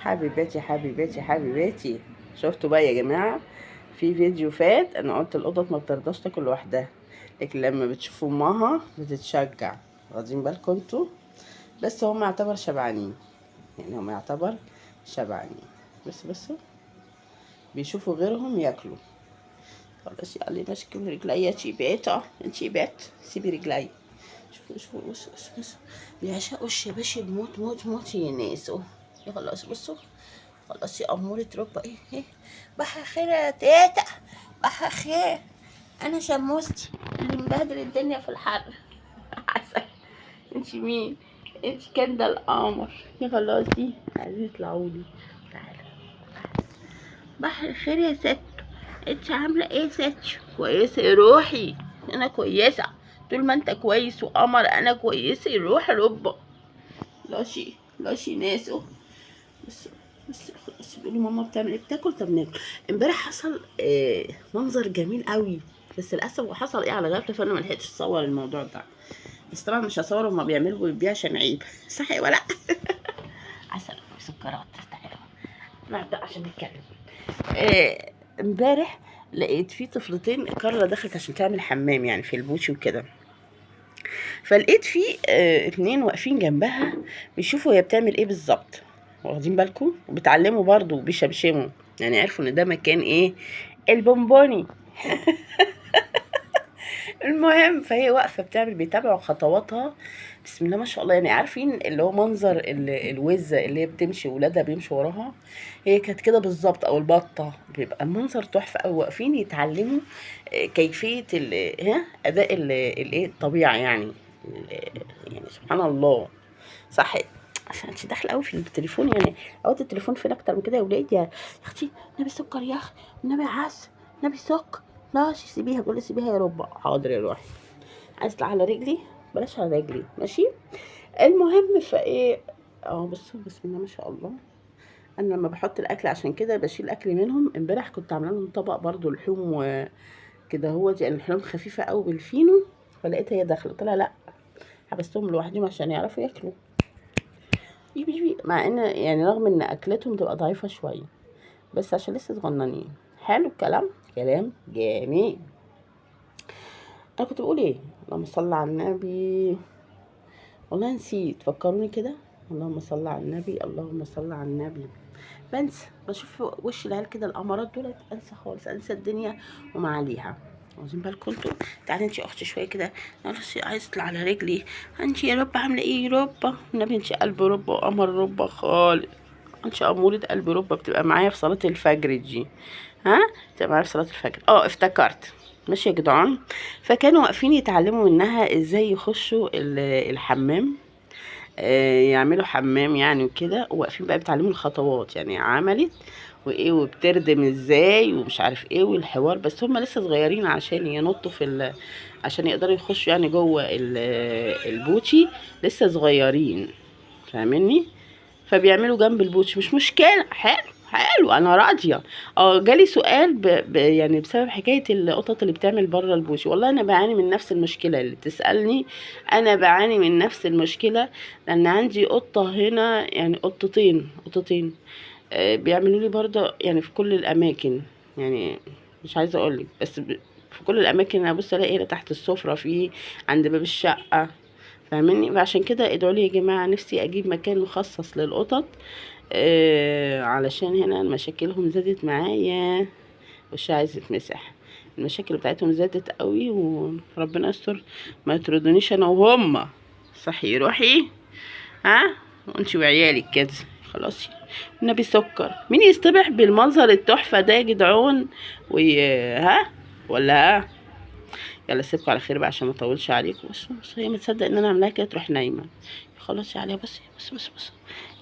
حبيباتي حبيباتي حبيباتي، شفتوا بقى يا جماعة؟ في فيديو فات انا قلت القطط ما بترضاش تاكل لوحدها، لكن لما بتشوف امها بتتشجع. واخدين بالكم انتوا؟ بس هم يعتبر شبعانين، يعني هم يعتبر شبعانين، بس بيشوفوا غيرهم ياكلوا. خلاص يا علي ماسك من رجليا، شيباتا انتي بات، سيبي رجلي. شوفوا شوفوا، بصوا بصوا بصوا، بيعشقوا الشباشب موت موت موت يا ناس. يا خلاص بصوا، خلاص يا أمورة ربا. ايه ايه بحر خير يا تيتا، بحر خير. انا شموستي اللي مبهدل الدنيا في الحر. عسل. انتي مين؟ انتي كندا القمر. يا خلاصي عايزين يطلعوا لي. تعالى بحر خير يا ست، انتي عامله ايه يا ست؟ كويسة يا روحي، انا كويسة طول ما انت كويس وقمر. انا كويسة يا روح ربا. لاشي لاشي ناسو. بس بس خلاص بيقولوا ماما بتعمل ايه؟ بتاكل. طب ناكل. امبارح حصل منظر جميل قوي، بس للاسف وحصل ايه على غفلة، فانا ما لحقتش اصور الموضوع ده. بس طبعا مش هصوره هما بيعملوا بيبيع عشان عيب، صح ولا لا؟ عسل وسكرات. تعالوا نبدا عشان نتكلم. امبارح لقيت في طفلتين، كارلا دخلت عشان تعمل حمام يعني في البوشي وكده، فلقيت في اتنين واقفين جنبها بيشوفوا هي بتعمل ايه بالظبط، واخدين بالكم؟ وبيتعلموا برضو وبيشمشموا، يعني عرفوا ان ده مكان ايه، البونبوني. المهم فهي واقفة بتعمل، بيتابعوا خطواتها، بسم الله ما شاء الله. يعني عارفين اللي هو منظر الوزه اللي هي بتمشي ولادها بيمشوا وراها، هي كانت كده بالظبط، او البطة، بيبقى المنظر تحفة قوي. واقفين يتعلموا كيفية اداء الايه الطبيعة يعني. يعني سبحان الله. صح، عشان انت داخله قوي في التليفون، يعني اوقات التليفون فين اكتر من كده يا ولاد؟ يا اختي نبي سكر يا اخي، نبي عسل، نبي سكر. لا سيبيها، بقول سيبيها يا رب. حاضر يا روحي. عايز اطلع على رجلي؟ بلاش على رجلي، ماشي. المهم فايه، بصوا بسم الله ما شاء الله. انا لما بحط الاكل عشان كده بشيل اكل منهم. امبارح كنت عامله لهم طبق برضو لحوم وكده، هو دي اللحوم خفيفة قوي بالفينو، فلقيتها هي داخله، قلت لها لا، حبستهم لوحدهم عشان يعرفوا ياكلوا. بيبي بيبي، مع ان يعني رغم ان اكلتهم تبقى ضعيفة شوية، بس عشان لسه صغننين. حلو الكلام، كلام جميل. انا كنت بقول ايه؟ اللهم صل على النبي، والله نسيت، فكروني كده. اللهم صل على النبي، اللهم صل على النبي. بنسى، بشوف وش العيال كده القمرات دول انسى خالص، انسى الدنيا وما عليها. واخدين بالكم انتوا؟ تعالي انتي يا اختي شوية كده، خلاص عايزه اطلع على رجلي. انتي يا رب عامله ايه يا رب؟ النبي انتي قلب رب وقمر رب خالص. انتي اموره قلب رب، بتبقى معايا في صلاة الفجر دي، ها بتبقى معايا في صلاة الفجر. افتكرت. ماشي يا جدعان. فكانوا واقفين يتعلموا منها ازاي يخشوا الحمام، يعملوا حمام يعني وكده، وواقفين بقى بيتعلموا الخطوات، يعني عملت وايه وبتردم ازاي ومش عارف ايه والحوار. بس هم لسه صغيرين عشان ينطوا في عشان يقدروا يخشوا يعني جوه البوتي، لسه صغيرين، فاهميني؟ فبيعملوا جنب البوتي، مش مشكلة. حلو حلو، انا راضية. جالي سؤال يعني بسبب حكاية القطط اللي بتعمل بره البوشي. والله انا بعاني من نفس المشكلة اللي بتسالني، انا بعاني من نفس المشكلة، لان عندي قطة هنا، يعني قطتين، بيعملوا لي برضه يعني في كل الاماكن، يعني مش عايزه اقول لك، بس في كل الاماكن انا بص الاقي هنا تحت السفرة، في عند باب الشقة، فاهميني؟ فعشان كده ادعوا لي يا جماعة، نفسي اجيب مكان مخصص للقطط، علشان هنا مشاكلهم زادت معايا، وش عايز يتمسح، المشاكل بتاعتهم زادت قوي، وربنا يستر ما يطردونيش انا وهم. صحي روحي، ها وانتي وعيالك كده. خلاص النبي سكر. مين يصطبح بالمنظر التحفة ده يا جدعون؟ ها ولا ها؟ يلا سيبكم على خير بقى عشان ما اطولش عليكم. بصوا بصوا، هي ما تصدق ان انا عاملاها كده تروح نايمة. خلاص يا عليا، بصي بصي بصي بصي،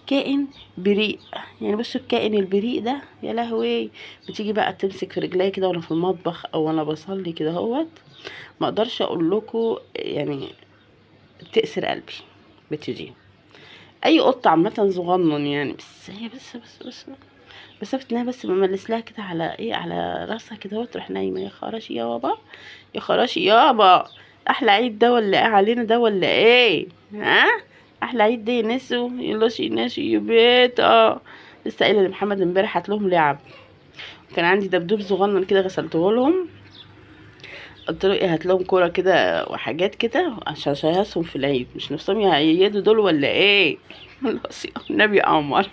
كائن بريء يعني. بصوا الكائن البريء ده، يا لهوي، بتيجي بقى تمسك في رجليا كده وانا في المطبخ او وانا بصلي كده اهوت، ما اقدرش اقول لكم يعني، بتأسر قلبي بتدي. اي قطة عامة صغنن يعني، بس هي بس بس بس مسافة انها بس بملس لها كده على ايه، على راسها كده اهوت، تروح نايمة. يا خراشي يابا، يا خراشي يابا، احلى عيد ده ولا ايه علينا ده ولا ايه؟ ها احلى عيد ده يا ناسو، يلا شي ناسو يا بيتا. لسه قايله لمحمد امبارح هات لهم لعب. كان عندي دبدوب صغنن كده غسلته لهم، قلت له ايه هات لهم كورة كده وحاجات كده عشان اشيصهم في العيد، مش نفسهم يعيدوا دول ولا ايه؟ خلاص يا النبي قمر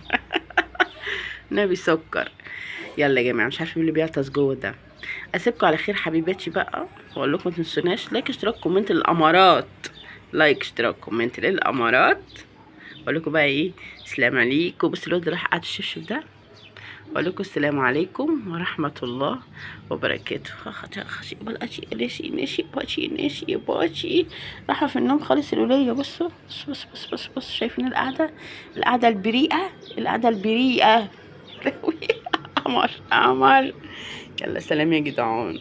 نبي سكر. يلا يا جماعة مش عارفه مين اللي بيعطس جوه ده. اسيبكم على خير حبيباتي بقى، واقول لكم ما تنسوناش like اشتراك comment للامارات، like اشتراك comment للامارات. واقول لكم بقى ايه، سلام عليكم. بس الواد راح قعد الشبشب ده. واقول لكم السلام عليكم ورحمة الله وبركاته. راحة في النوم خالص الوليه. بصوا بص بص بص بص بص، شايفين القعدة، القعدة البريئة، القعدة البريئة. قمر قمر. يلا سلام يا جدعان.